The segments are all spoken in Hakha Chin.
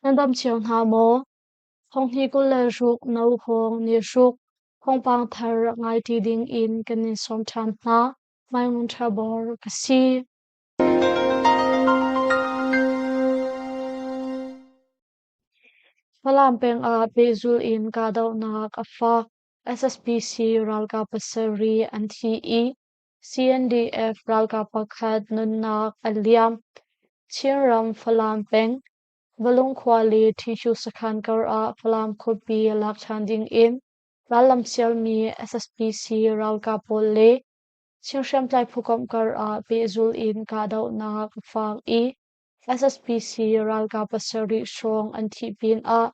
Nan dam cio hna maw? Thonghni 26 no hawng ni hruk thawngpang thar rak ngai ṭi ding in kan in sawm ṭhan hna. Mai Ngun Ṭha Bor ka si. Falam peng ah pehzulh in kahdohnak a fak. SSPC ralkap pasarih an thi i CNDF ralkap pakhat nunnak a liam. Chinram Falam peng, Valung khua le Ṭhihyu sakhan kar ah Falam khuapi lak ṭhan ding in rallam sialmi SSPC ralkap pawl le Chin hriamtlai phukomh kar ah pehzulh in kahdohnak a fak i SSPC ralkap pasarih hrawng an thih pinah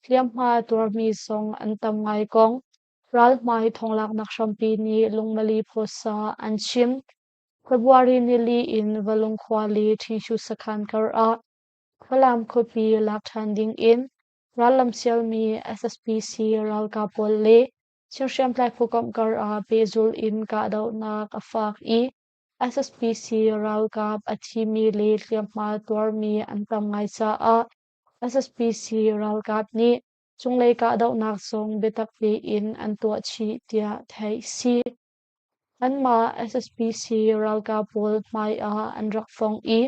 hliamhma tuarmi zong an tam ngai kong ralhmai thonglaknak hrampi nih lungmali phawsa an chim. February nili in Valung khua le Ṭhihyu sakhan kar ah Falam khuapi lak ṭhan ding in rallam sialmi SSPC ralkap pawl le Chin hriamtlai phukomh kar ah pehzulh in kahdohnak a fak i SSPC ralkap a thimi le hliamhma tuarmi an tam ngai caah SSPC ralkap nih cunglei kahdohnak zong biatak tein an tuah chih tiah theih si. Anmah SSPC ralkap pawl hmai ah an rak fong i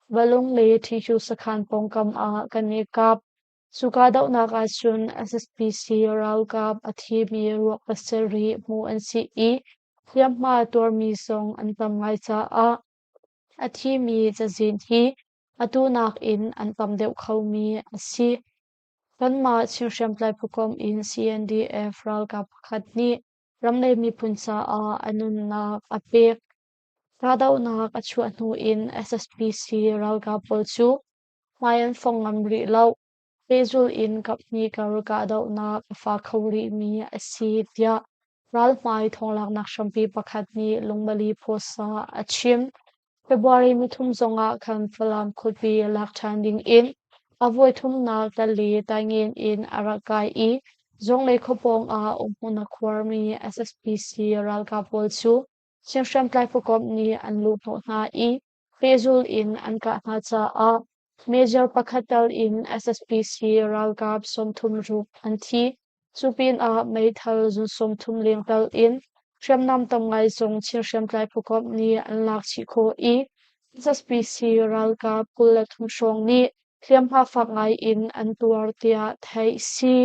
Valung le Ṭhihyu sakhan pawngkam ah kan i kap. Cu kahdohnak ahcun SSPC ralkap a thimi ruak pasarih hmuh an si i hliamhma tuarmi zong an tam ngai caah a thimi cazin hi atu nakin an tam deuh khomi a si. Kanmah Chin hriamtlai phukomh in CNDF ralkap pakhat nih ram le miphun caah a nunnak a pek. Kahdohnak a chuah hnu in SSPC ralkap pawl cu hmai an fong ngam rih lo. Pehzulh in kaphnih kar kahdohnak a fak kho rihmi a si tiah ralhmai thawnglaknak hrampi pakhat nih lungmali phawsa a chim. February nithum zongah khan Falam khuapi lak ṭhan ding in a voithumnak tali taingen in a rak kai i Zawnglei khuapawng ah umhmun a khuarmi SSPC ralkap pawl cu Chin hriamtlai phukomh nih an luhhnawh hna i pehzul in an kah hna caah Major pakhat tal in SSPC ralkap 30 ruk an thi. Cu pinah meithal zun 30 leng tal in hriamnam tam ngai zong Chin hriamtlai phukomh nih an lak chih khawh i SSPC ralkap 23 hrawng nih hliamhma fak ngai in an tuar tiah theih si.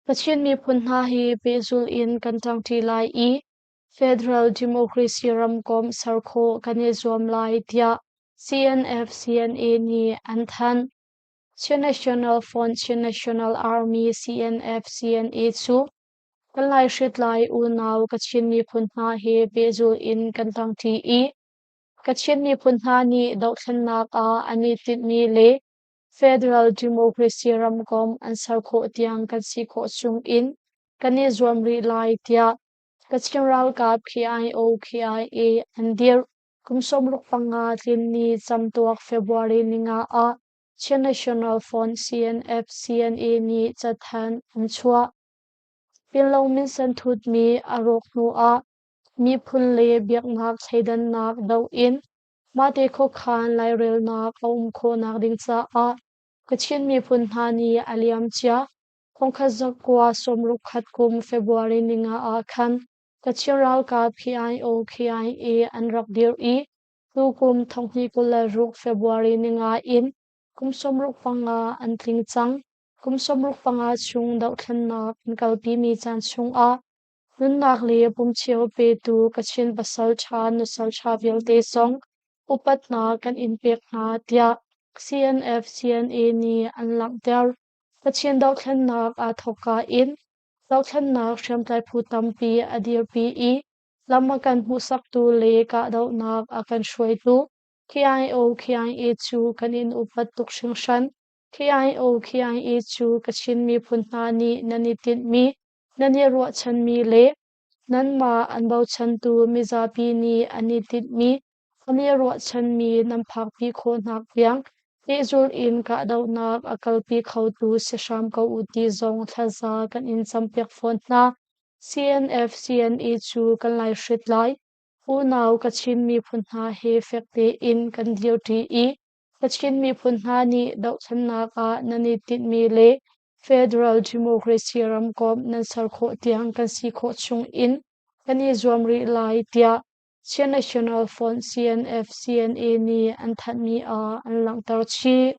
Kachin miphun hna hi pehzulh in kan ṭangṭi lai i Federal Democracy ramkomh ser khawh kan i zuam lai tiah CNF-CNA nih an thanh. Chin National Front Chin National Army CNF-CNA cu kan Laihritlai unau Kachin miphun hna he pehzulh in kan ṭangṭi i Kachin miphun hna nih dohthlennak ah an i tinhmi le Federal Democracy ramkomh an ser khawh tiang kan si khawh chung in kan i zuam rih lai tiah Kachin ralkap KIO KIA an dirh. Kum 65 tlin ni camtuak February ninga ah Chin National Front CNF CNA nih cathanh an chuah. Pinlo minsen thutmi a rawk hnu ah miphun le biaknak thleidannak doh in mahte khuakhan lairelnak a um khawhnak ding caah Kachin miphun hna nih a liamcia thongkhat zakua sawmruk khat kum February ninga ah khan Kachin ralkap KIO KIA an rak dirh i tukum 2026 February ninga in kum 65 an tling cang. Kum 65 chung dohthlennak an kalpimi caan chungah nunnak le pumcheu petu Kachin pasalṭha nusalṭha vialte zong upatnak kan in pek hna tiah CNF CNA nih an langhter. Kachin dohthlennak aa thawkka in dohthlennak hriamtlai phu tampi a dirpi i lam a kan hmuhsaktu le kahdohnak a kan hruaitu KIO KIA cu kan in upat tuk hringhran. KIO KIA cu Kachin miphun hna nih nan i tinhmi, nan i ruahchanmi le nanmah an bochantu mizapi nih an i tinhmi, an i ruahchanmi nan phakpi khawhnak tiang pehzulh in kahdohnak a kalpi khotu si hram ko u ti zong thlaza kan in campiak fawn hna. CNF CNA cu kan laihrit lai. Unau Kachin miphun hna he fek tein kan dirṭi i. Kachin miphun hna nih dohthlennak ah nan i tinhmi le Federal Democracy ramkomh nan ser khawh tiang kan si khawh chung in kan i zuam rih lai tiah Chin National Front CNF-CNA nih an thanhmi ah an langhter chih.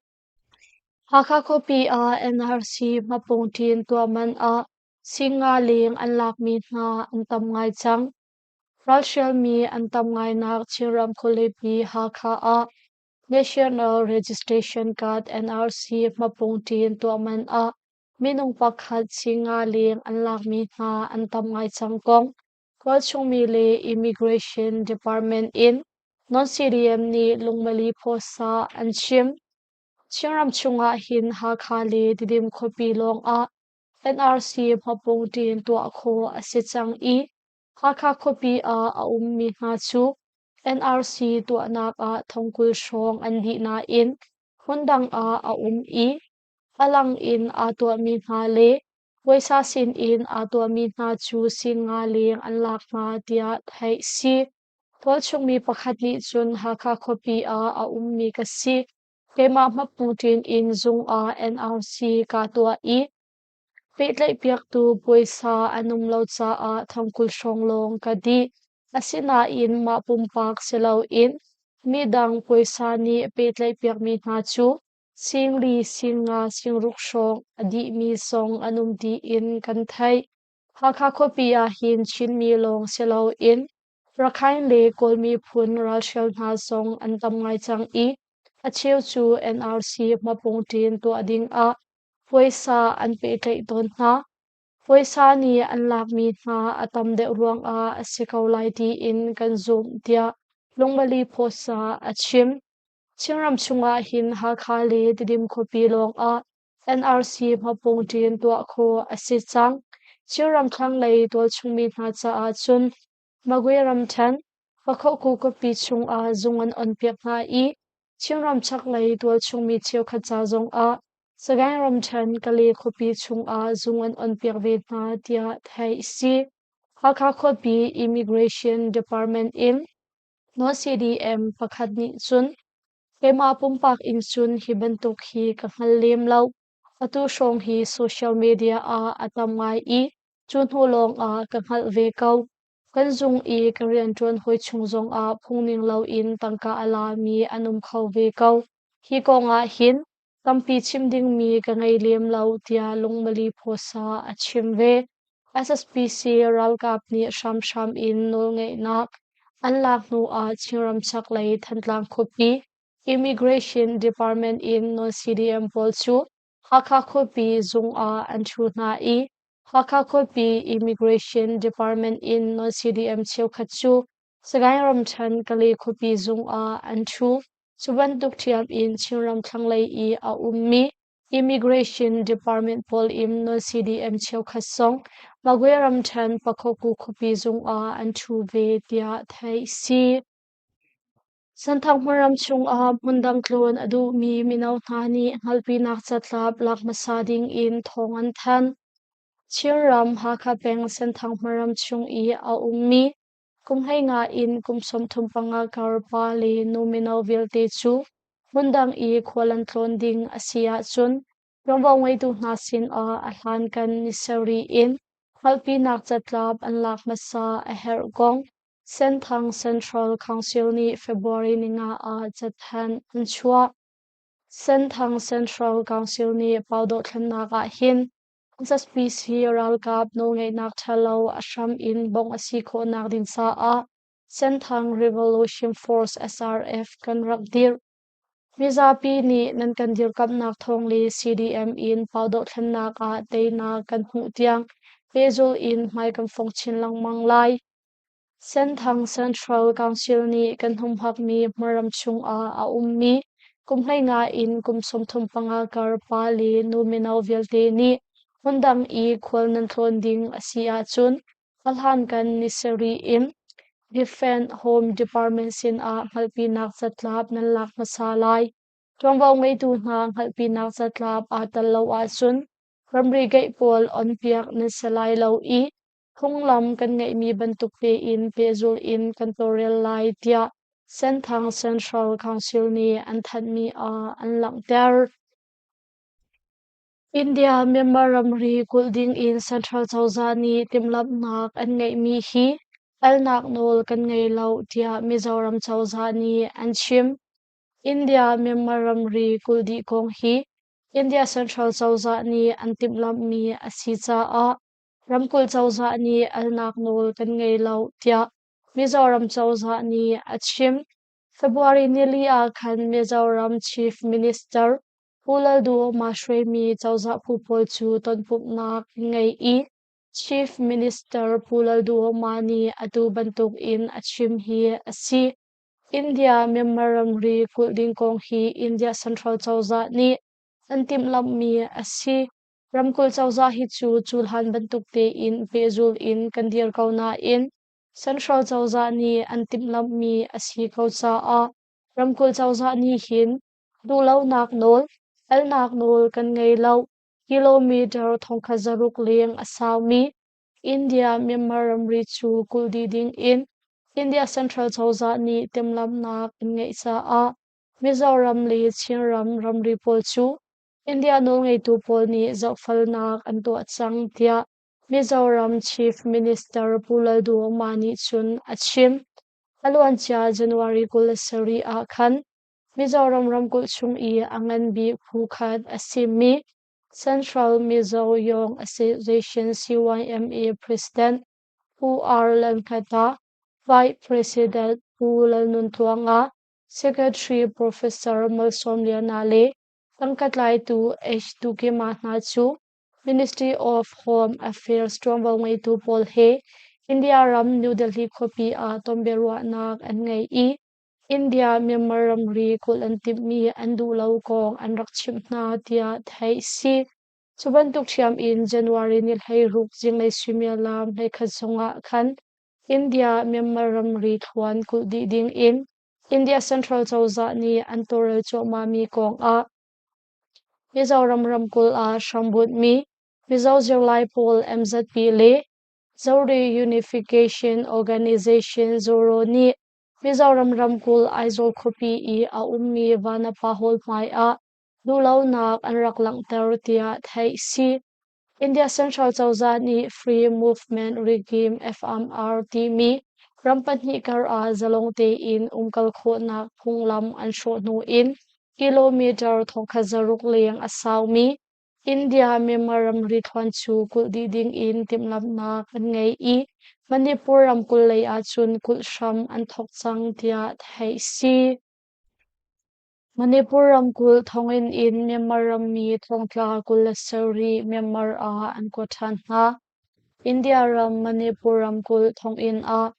Hakha khuapi ah NRC hmapungṭin tuah man ah singa leng an lakmi hna an tam ngai cang. Ralhrialmi an tam ngainak Chinram khualipi Hakha ah National Registration Card NRC hmapungṭin tuah man ah minung pakhat singa leng an lakmi hna an tam ngai cang kong Tualchungmi le Immigration Department in non-CDM nih lungmali phawsa an chim. Chinram chungah hin Hakha le Tidim khuapi lawngah NRC hmapungṭin tuah khawh a si cang i Hakha khuapi ah a ummi hna cu NRC tuahnak ah thongkul hrawng an dih nain hmundang ah a um i a lang in aa tuahmi hna le puaisa sinin aa tuahmi hna cu singa leng an lak hna tiah theih si. Tualchungmi pakhat nih cun Hakha khuapi ah a ummi ka si. Keimah hmapu-ṭin in zung ah NRC kaa tuah i pehtlaihpiaktu puaisa an um lo caah thongkul hrawng lawng ka dih. Asinain mah pumpak si loin midang puaisa nih pehtlaihpiakmi hna cu singli, singa, singruk hrawng a dihmi zong an um tiin kan theih. Hakha khuapi ahhin Chinmi lawng si loin Rakhine le Kawl miphun ralhrial hna zong an tam ngai cang i a cheu cu NRC hmapungṭin tuah dingah puaisa an pehtlaih tawn hna. Puaisa nih an lakmi hna a tam deuh ruangah a si ko lai tiin kan zumh tiah Lungmali Phawsa a chim. Chinram chungah hin Hakha le Tidim khuapi lawngah NRC hmapungṭin tuah khawh a si cang. Chinram thlanglei tualchungmi hna caah cun Magwe ramṭhen, Pakhoku khuapi chungah zung an onpiak hna i Chinram chaklei tualchungmi cheukhat ca zongah Sagaing ramṭhen Kale khuapi chungah zung an onpiak ve hna tiah theih a si. Hakha khuapi Immigration Department in Non-CDM pakhat nih cun keimah pumpak in cun hi bantuk hi ka hngal lem lo. Atu hrawng hi social media ah a tam ngai i cu hnu lawngah ka hngalh ve ko. Kan zung i ka rianṭuan hawi chung zongah phungning loin tangka a lami an um kho ve ko. Hi kongah hin tampi chim dingmi ka ngei lem lo tiah Lungmali Phawsa a chim ve. SSPC ralkap nih hramhram in nawlngeihnak an lak hnu ah Chinram chaklei Thantlang khuapi Immigration Department in non-CDM pawl cu Hakha khuapi zung ah an ṭhu hna i Hakha khuapi Immigration Department in non-CDM cheukhat cu Sagaing ramṭhen Kale khuapi zung ah an ṭhu. Cu bantuk ṭhiam in Chinram thlanglei i a ummi Immigration Department pawl in non-CDM cheukhat zong Magwe ramṭhen Pakhoku khuapi zung ah an ṭhu ve tiah theih si. Senthang hmunram chungah hmundang tlawn a duhmi mino hna nih hngalhpinak catlap lak hmasa ding in thawng an thanh. Chinram Hakha peng Senthang hmunram chung i a ummi kum 15 in kum 35 kar pa le nu mino vialte cu hmundang i khual an tlawn ding a si ahcun ṭuanvo ngeitu hna sinah a hlankan ni sarih in hngalhpinak catlap an lak hmasa a herh kong Senthang Central Council nih February ninga ah cathanh an chuah. Senthang Central Council nih pau dohthlennak ah hin SSPC ralkap nawlngeihnak ṭhalo a hram in bawmh a si khawhnak ding caah Senthang Revolution Force SRF kan rak dirh. Mizapi nih nan kan dirkamhnak thawng le CDM in pau dohthlennak ah teinak kan hmuh tiang pehzulh in hmai kan fong chin lengmang lai. Senthang Central Council nih kan humhakmi hmunram chungah a ummi kum 15 in kum 35 kar pa le nu mino vialte nih hmundang i khual nan tlawn ding a si ahcun a hlankan ni sarih in Defense Home Department sinah hngalhpinak catlap nan lak hmasa lai. Ṭuanvo ngeitu hna hngalhpinak catlap aa tel lo ahcun ramri geih pawl onpiak nan si lai lo i phunglam kan ngeihmi bantuk tein pehzulh in kan tawlrel lai tiah Senthang Central Council nih an thanhmi ah an langhter. India Myanmar ramri kulh ding in Central cozah nih timhlamhnak an ngeihmi hi alnak nawl kan ngei lo tiah Mizoram cozah nih an chim. India Myanmar ramri kulh dih kong hi India Central cozah nih an timhlamhmi a si caah ramkulh cozah nih alnak nawl kan ngei lo tiah Mizoram cozah nih a chim. February nili ah khan Mizoram Chief Minister Pu Lalduhoma hruaimi cozah phu pawl cu tonpumhnak an ngei i Chief Minister Pu Lalduhoma nih atu bantuk in a chim hi a si. India Myanmar ramri kulh ding kong hi India Central cozah nih an timhlamhmi a si. Ramkulh cozah hi cu cuhlan bantuk tein pehzul in kan dir ko nain Central cozah nih an timhlamhmi a si ko caah ramkulh cozah nih hin duhlonak nawl, alnak nawl kan ngei lo. Kilometer 1600 leng a saumi India Myanmar ramri cu kulh dih ding in India Central cozah nih timhlamhnak an ngeih caah Mizoram le Chinram ramri pawl cu India nawlngeitu pawl nih zohfelnak an tuah cang tiah Mizoram Chief Minister Pu Lalduhoma nih cun a chim. A luancia January 27 ah khan Mizoram ramkulh chung i a ngan bik phu khat a simi Central Mizo Young Association CYMA President Pu R. Lalhnghata, Vice President Pu Lalnuntluanga, Secretary Professor Malsawmliana le tangka tlaitu H. Tukima hna cu Ministry of Home Affairs ṭuanvo ngeitu pawl he India ram New Delhi khuapi ah tonbiaruahnak an ngei i India Myanmar ramri kulh an timhmi an duh lo kong an rak chimh hna tiah theih si. Cu bantuk ṭhiam in January ni 16 zinglei suimilam 11 zongah khan India Myanmar ramri thluan kulh dih ding in India Central cozah nih an tawlrel cuahmahmi kong ah Mizoram ramkulh ah hrambunhmi Mizo zirlai pawl MZP le Zori Unification Organization ZORO nih Mizoram ramkulh Aizawl khuapi i a ummi Vanapa Hall hmai ah duhlonak an rak langhter tiah theih si. India Central cozah nih Free Movement Regime FMR timi ram pahnih kar ah zalong tein umkal khawhnak phunglam an hrawh hnu in kilometer 1600 leng a saumi India Myanmar ramri thluan cu kulh dih ding in timhlamhnak an ngei i Manipur ramkulh lei ahcun kulh hram an thawk cang tiah theih si. Manipur ramkulh thonginn in Myanmar rammi thongtla 27 Myanmar ah an kuat ṭhan hna. India ram Manipur ramkulh thonginn ah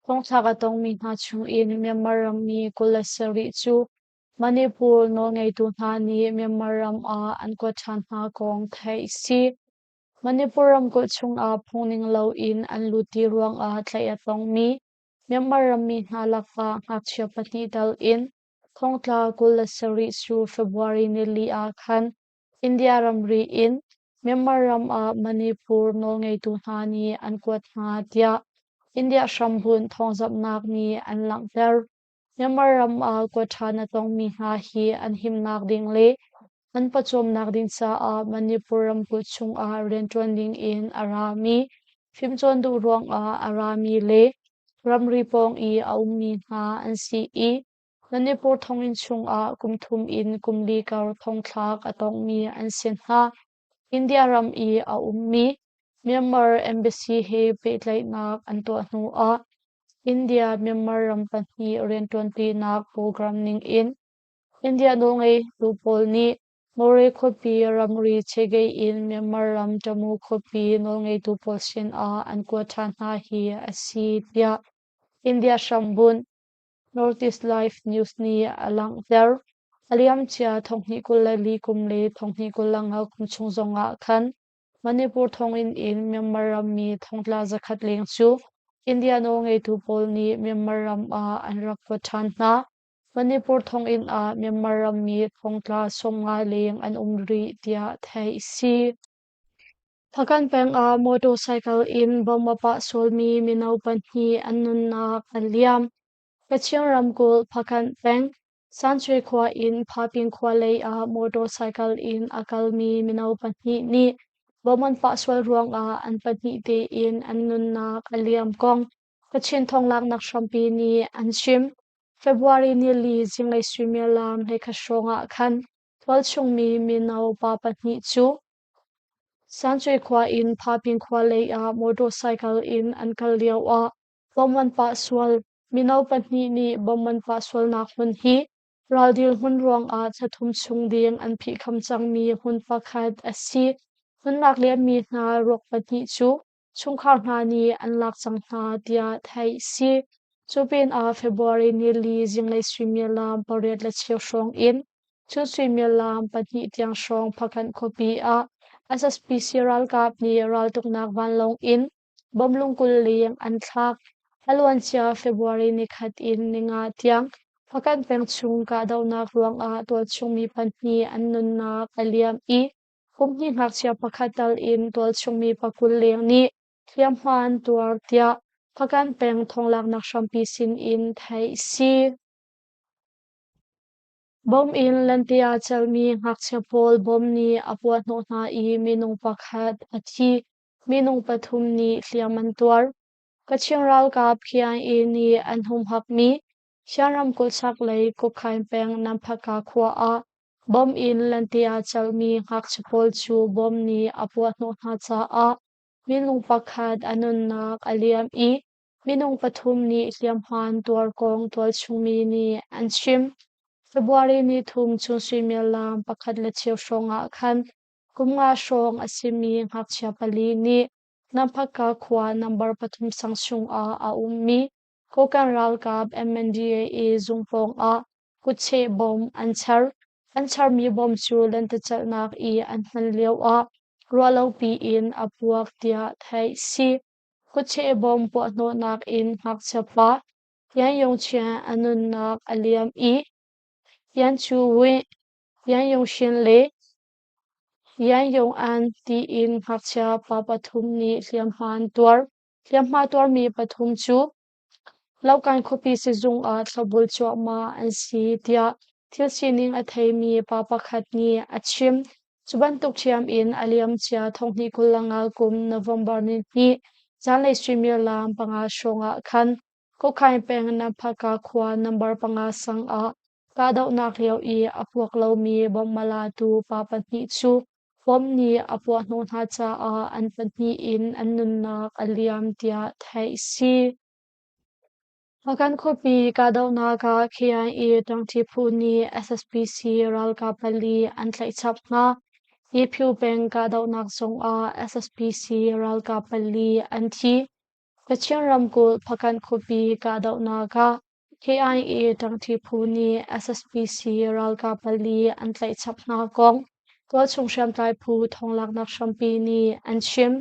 thongthlak a tongmi hna chungin Myanmar rammi 27 cu Manipur nawlngeitu hna nih Myanmar ram ah an kuat ṭhan hna kong theih a si. Manipur ramkulh chungah phungning loin an lut ti ruangah tlaih a tongmi Myanmar rammi hna lakah ngakchia pahnih tal in thongtla 27 cu February nili ah khan India ramri in Myanmar ram ah Manipur nawlngeitu hna nih an kuat hna tiah India hrambunh thawngzamhnak nih an langhter. Myanmar ram ah kuat ṭhan a tongmi hna hi an himnak ding le an pawcawmnak ding caah Manipur ramkulh chungah rianṭuan ding in a rami, fimcawn duh ruangah a rami le ramri pawng i a ummi hna an si i Manipur thonginn chungah kum thum in kum li kar thongthlak a tongmi an si hna. India ram i a ummi Myanmar Embassy he pehtlaihnak an tuah hnu ah India Myanmar ram pahnih rianṭuanṭinak program ningin India nawlngeitu pawl nih Mawre khuapi ramri Chegei in Myanmar ram Tamu khuapi nawlngeitu pawl sinah an kuat ṭhan hna hi a si tiah India hrambunh Northeast Live News nih a langhter. A liamcia 2024 kum le 2025 kum chung zongah khan Manipur thonginn in Myanmar rammi thongtla 100 leng cu India nawlngeitu pawl nih Myanmar ram ah an rak kuat ṭhan hna. Manipur thonginn ah Myanmar rammi thongtla 50 leng an um rih tiah theih a si. Hpakant peng ah motorcycle in bomb a pah sualmi mino pahnih an nunnak a liam. Kachin ramkulh Phakanh peng, Sanchwe khua in Phapin khua lei ah motorcycle in a kalmi mino pahnih nih bom an pah sual ruangah an pahnih tein an nunnak a liam kong Kachin thonglaknak hrampi nih an chim. February nili zinglei suimilam 11 hrawng ah khan tualchungmi mino pa pahnih cu Sanchwe khua in Phapin khua lei ah motorcycle in an kal lio ah bom an pah sual. Mino pahnih nih bom an pah sualnak hmun hi raldil hmun ruangah thla thum chung ding an phihkham cangmi hmun pakhat a si. Nunnak liammi hna ruak pahnih cu chungkhar hna nih an lak cang hna tiah theih si. Cu pinah February nili zinglei suimilam 8:15 hrawng in chun suimilam 2 tiang hrawng Phakanh khuapi ah SSPC ralkap nih raltuknak vanlawng in bom lungkul leng an thlak. A luancia February 1 in 5 tiang Phakanh peng chung kahdohnak ruangah tualchung mi pahnih an nunnak a liam i kum hnih ngakchia pakhat tal in tualchung mi 20 leng nih hliamhma an tuar tiah Phakanh peng thawnglaknak hrampi sin in theih si. Bom in lente aa celmi ngakchia pawl bom nih a puahhnawh hna i minung pakhat a thi. Minung pathum nih hliam an tuar. Kachin ralkap KIA nih an humhakmi Shan ramkulh chaklei Kukhain peng Namphaka khua ah bom in lente aa celmi ngakchia pawl cu bom nih a puahhnawh hna caah minung pakhat a nunnak a liam i minung pathum nih hliamhma an tuar kong tualchungmi nih an chim. February 3 chun suimilam 1:15 hrawng ah khan kum nga hrawng a simi ngakchia pali nih Namphaka khua number 3 sang chungah a ummi Kokang ralkap MNDAA zung pawng ah kutcheh bom an char. An charmi bom cu lentecelhnak i an hman lioah ruahlopi in a puak tiah theih si. Kutcheh bom puahhnawhnak in ngakchia pa Yan Yongqian a nunnak a liam i Yan Chu Wih, Yan Yongxin le Yan Yongan tiin ngakchia pa pathum nih hliamhma an tuar. Hliamhma tuarmi pathum cu Lohkan khuapi sizung ah thlopbul cuahmah an si tiah thil sining a theimi pa pakhat nih a chim. Cu bantuk ṭhiam in a liamcia 2025 kum November 2 zanlei suimilam 5 hrawng ah khan Kokhaing peng Namphaka khua number 5 sang ah kahdohnak lio i a puak lomi bomb malatu pa pahnih cu bomb nih a puahhnawh hna caah an pahnih in an nunnak a liam tiah theih si. Hpakant khuapi kahdohnak ah KIA ṭangṭi phu nih SSPC ralkap pali an tlaih chap hna. Yephu peng kahdohnak zongah SSPC ralkap pali an thi. Kachin ramkulh Hpakant khuapi kahdohnak ah KIA ṭangṭi phu nih SSPC ralkap pali an tlaih chap hna kong tualchung hriamtlai phu thawnglaknak hrampi nih an chim.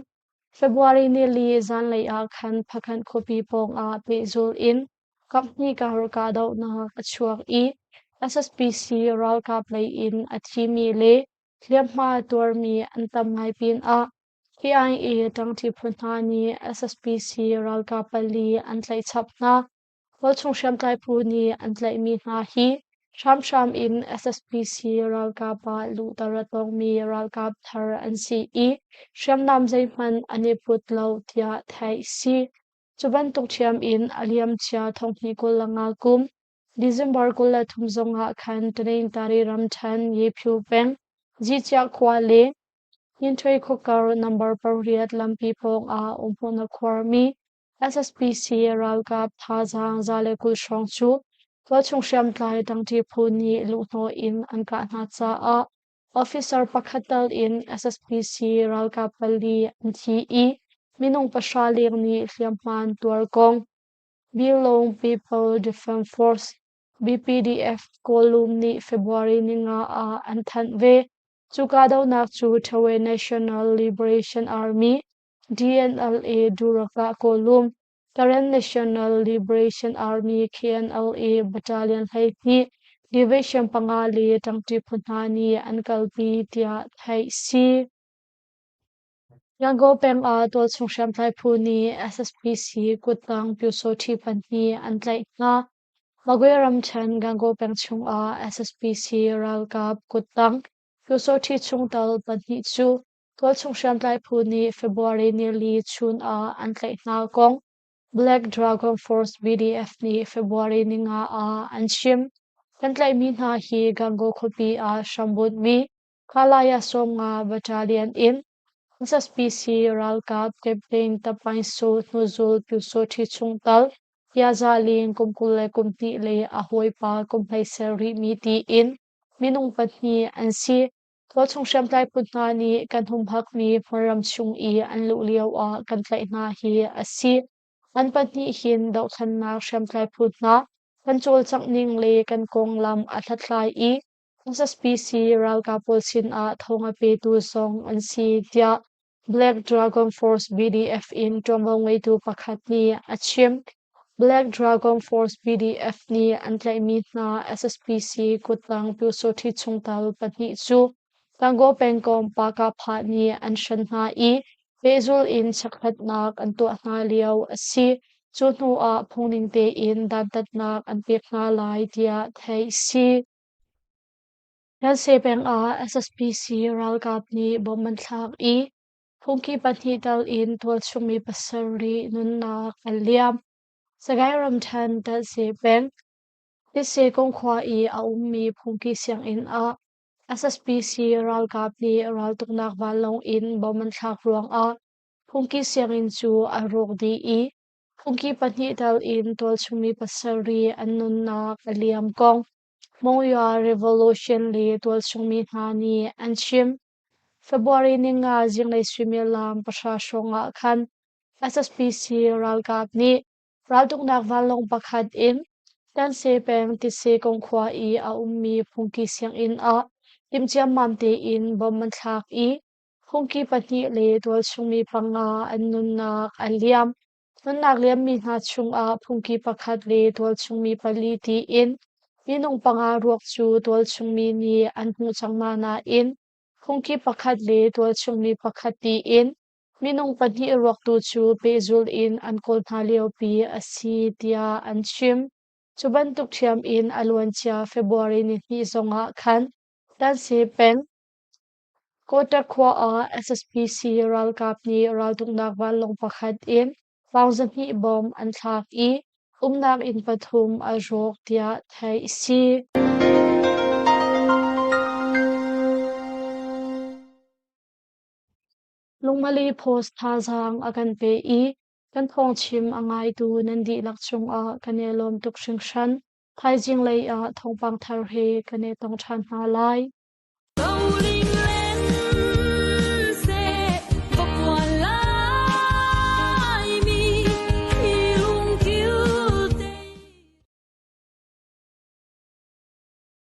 February 4 zanlei ah khan Phakanh khuapi pawngah pehzulh in kaphnih kar kahdohnak a chuak i SSPC ralkap lei in a thimi le hliamhma tuarmi an tam ngai pinah KIA ṭangṭi phu hna nih SSPC ralkap pali an tlaih chap hna. Tualchung hriamtlai phu nih an tlaihmi hna hi hramhram in SSPC ralkap ah luhter a tongmi ralkap thar an si i hriamnam zeihmanh an i put lo tiah theih si. Cu bantuk ṭhiam in a liamcia 2025 kum December 23 zongah khan Tanintari ramṭhen Yephu peng Zichiah khua le Hninṭhoi khuakar number 8 lampi pawngah umhmun a khuarmi SSPC ralkap thazaang 120 hrawng cu tualchung hriamtlai ṭangṭi phu nih luhhnawh in an kah hna caah officer pakhat tal in SSPC ralkap pali an thi i minung 9 leng nih hliamhma an tuar kong Bilong People Defense Force BPDF Kawlum nih February 5 ah an thanh ve. Cu kahdohnak cu Thawe National Liberation Army DNLA Duraka Kawlum, Karen National Liberation Army KNLA Battalion 12, Division 5 le ṭangṭi phu hna nih an kalpi tiah theih si. Yangon peng ah tualchung hriamtlai phu nih SSPC kuttang Pyusawṭhi pahnih an tlaih hna. Magwe ramṭhen Gangaw peng chungah SSPC ralkap kuttang Pyusawhti chungtel pahnih cu tualchung hriamtlai phu nih February nili chun ah an tlaih hna kong Black Dragon Force BDF nih February ninga ah an chim. Kan tlaihmi hna hi Gangaw khuapi ah hrambunhmi Kalaya 50 Battalion in SSPC ralkap Captain Tapaing Su hnuzul Pyusawhti chungtel Yaza Ling kum 22 le a hawipa kum 27 rihmi tiin minung pahnih an si. Tualchung hriamtlai phu hna nih kan humhakmi hmunram chung i an luh lioah kan tlaih hna hi a si. An pahnih hin dohthlennak hriamtlai phu hna kan cawlcangh ning le kan konglam a hlathlai i SSPC ralkap pawl sinah thawng a petu zong an si, tiah Black Dragon Force BDF in ṭuanvo ngeitu pakhat nih a chim. Black Dragon Force BDF nih an tlaihmi hna SSPC kuttang Pyusawhti chungtel pahnih cu Gangaw pengkomh Pah-Kah-Phah nih an hren hna i pehzul in chekhlatnak an tuah hna lio a si. Cu hnu ah phungning tein dantatnak an pek hna lai tiah theih a si. Ranse peng ah SSPC ralkap nih bomb an thlak i phungki pahnih tal in tualchung mi pasarih nunnak an liam. Sagaing ramṭhen Tanse peng Titse Kongkhua i a ummi phungki sianginn ah SSPC ralkap nih raltuknak vanlawng in bomb an thlak ruangah phungki sianginn cu a rawk dih i phungki pahnih tal in tualchung mi pasarih an nunnak a liam kong Monywa Revolution le tualchungmi hna nih an chim. February ninga zinglei suimilam 3 hrawng ah khan SSPC ralkap nih raltuknak vanlawng pakhat in Tanse peng Titse Kongkhua i a ummi phungki sianginn ah timhciammam tein bomb an thlak i phungki pahnih le tualchungmi panga an nunnak a liam. Nunnak liammi hna chungah phungki pakhat le tualchungmi pali tiin minung panga ruak cu tualchungmi nih an hmuh cang hna nain phungki pakhat le tualchungmi pakhat tiin minung pahnih ruak tu cu pehzulh in an kawl hna liopi a si tiah an chim. Cu bantuk ṭhiam in a luancia February nihnih zongah khan Tanse peng Kawta khua ah SSPC ralkap nih raltuknak vanlawng pakhat in paung 200 bomb an thlak i umnak inn pathum a rawk tiah theih a si. Lungmali Post thazaang a kan pe i kan thawngchim a ngaitu nan dihlak cungah kan i lawm tuk hringhran. Thaizing lei ah thawngpang thar he kan i tong ṭhan hna lai.